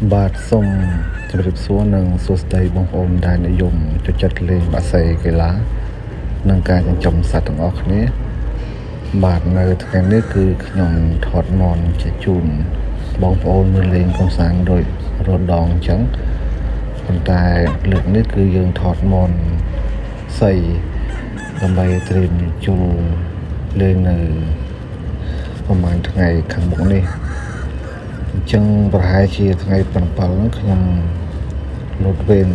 បាទសូមជម្រាបសួរនិងសួស្តីបងប្អូនដែលនិយមចូលចិត្តលេងបាក់សីកីឡានិងការចិញ្ចឹមសត្វទាំងអស់គ្នាបាទនៅថ្ងៃនេះគឺខ្ញុំថតមនជាជូនបងប្អូនមើលលេងកំសាន្តដោយរដងអញ្ចឹងប៉ុន្តែលើកនេះគឺយើងថតមនសីដើម្បីត្រៀមជួលលេងនៅប្រហែលថ្ងៃខាងមុខនេះ អញ្ចឹងប្រហែលជាថ្ងៃ7ហ្នឹងខ្ញុំលូតវេន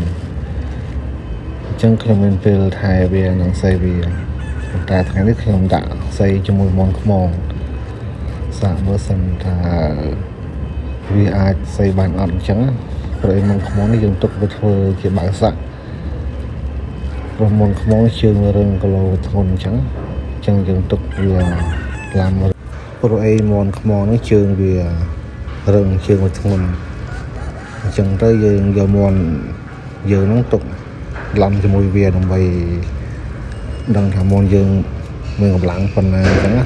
អញ្ចឹងខ្ញុំមានពេលថែវានិងសីវាប៉ុន្តែថ្ងៃនេះខ្ញុំដាក់សីជាមួយមនខ្មងសាកមើលសិនថាវាអាចសីបានអត់អញ្ចឹងណាព្រោះឯមនខ្មងនេះយើងទុកវាធ្វើជាបាវសាក់ព្រោះមនខ្មងជើងរឹងគីឡូធ្ងន់អញ្ចឹងអញ្ចឹងយើងទុកវាឡាំព្រោះអីមនខ្មងនេះជើងវារឹងជើងវាធ្ងន់ អញ្ចឹងទៅយើងយកមន់យើងហ្នឹងទុកឡំជាមួយវាដើម្បីដឹងថាមន់យើងមានកម្លាំងប៉ុណ្ណាអញ្ចឹងណា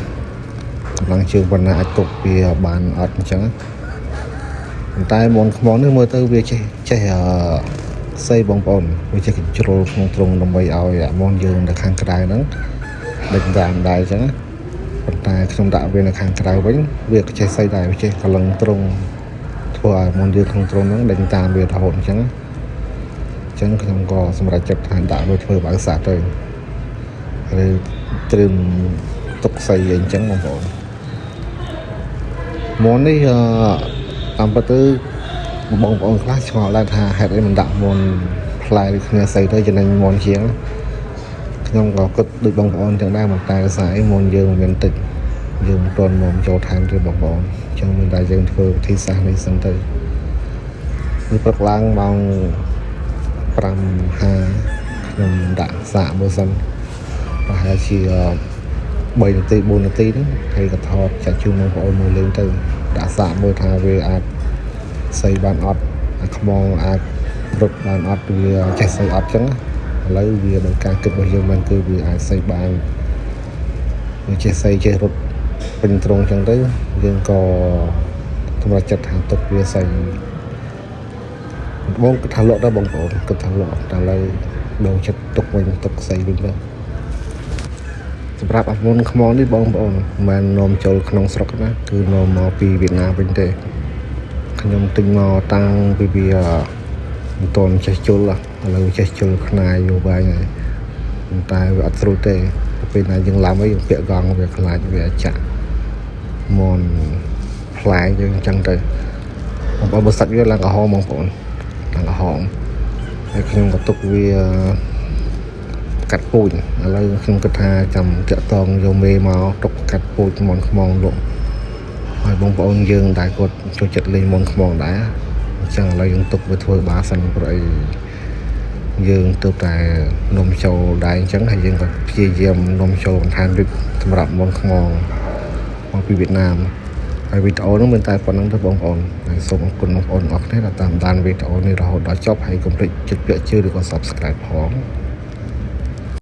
កម្លាំងជើងប៉ុណ្ណាអាចទប់វាបានអត់អញ្ចឹងណាប៉ុន្តែមន់ខ្មងនេះមើលទៅវាចេះចេះអឺសីបងប្អូនវាចេះកញ្ជ្រុលក្នុងទ្រុងដើម្បីឲ្យអាមន់យើងនៅខាងក្រៅហ្នឹងដេញតាមដែរអញ្ចឹងណាប៉ុន្តែខ្ញុំដាក់វានៅខាងក្រៅវិញវាក៏ចេះសីដែរវាចេះកលឹងទ្រុង ធ្វើឲ្យមុនយើងក្នុងទ្រុងហ្នឹងដេញតាមវារហូតអញ្ចឹងអញ្ចឹងខ្ញុំក៏សម្រេចចិត្តថាដាក់វាធ្វើបើសាក់ទៅឬត្រៀមទុកសីអីអញ្ចឹងបងប្អូនមុននេះអឺតាមពិតទៅបងប្អូនខ្លះឆ្ងល់ដែរថាហេតុអីមិនដាក់មុនផ្លែដូចគ្នាសីទៅចំណេញមុនជាងខ្ញុំក៏គិតដូចបងប្អូនចឹងដែរប៉ុន្តែដោយសារអីមុនយើងមិនមានតិចយើងមិនទាន់មកចូលថែមទេបងប្អូនអញ្ចឹងមានតែយើងធ្វើវិធីសាស្ត្រនេះសិនទៅ នេះព្រឹកឡើងម៉ោង5:50ខ្ញុំដាក់សាកមើលសិនប្រហែលជា3នាទី4នាទីហ្នឹងហើយក៏ថតចាក់ជូនបងប្អូនមើលលេងទៅដាក់សាកមើលថាវាអាចសីបានអត់អាខ្មងអាចរត់បានអត់វាចេះសីអត់ចឹងណាឥឡូវវាដោយការគិតរបស់យើងមិនគឺវាអាចសីបានវាចេះសីចេះរត់ពេញទ្រុងចឹងទៅយើងក៏សម្រេចចិត្តថាទុកវាសី បងគិតថាលក់ដែរបងប្អូនគិតថាលក់តែឥឡូវដូរចិត្តទុកវិញទុកស្អីវិញទៅសម្រាប់អាមុនខ្មងនេះបងប្អូនមិនមែននាំចូលក្នុងស្រុកណាគឺនាំមកពីវៀតណាមវិញទេខ្ញុំទិញមកតាំងពីវាមិនទាន់ចេះជុលឥឡូវចេះជុលខ្នាយយូរវែងហើយប៉ុន្តែវាអត់ស្រួលទេពេលណាយើងឡើងវិញយើងពាក់កង់វាខ្លាចវាចាក់មន់ផ្លែយើងអញ្ចឹងទៅបងប្អូនបើសាច់វាឡើងក្រហមបងប្អូន ឡើងក្រហមហើយខ្ញុំក៏ទុកវាកាត់ពូជឥឡូវខ្ញុំគិតថាចាំតាក់តងយកមេមកទុកកាត់ពូជមន់ខ្មងលក់ហើយបងប្អូនយើងដែលគាត់ចូលចិត្តលេងមន់ខ្មងដែរអញ្ចឹងឥឡូវយើងទុកវាធ្វើបាសិនព្រោះអីយើងទើបតែនំចូលដែរអញ្ចឹងហើយយើងក៏ព្យាយាមនំចូលបន្ថែមទៀតសម្រាប់មន់ខ្មងមកពីវៀតណាមហើយវីដេអូនោះមានតែប៉ុណ្្នឹងទេបងប្អូនហើយសូមអរគុណបងប្អូនអរគ្នាដែលតាមដានវីដេអូនេះរហូតដល់ចប់ហើយកុំភ្លេចចុចពាក្យជឿឬក៏ Subscribe ផង។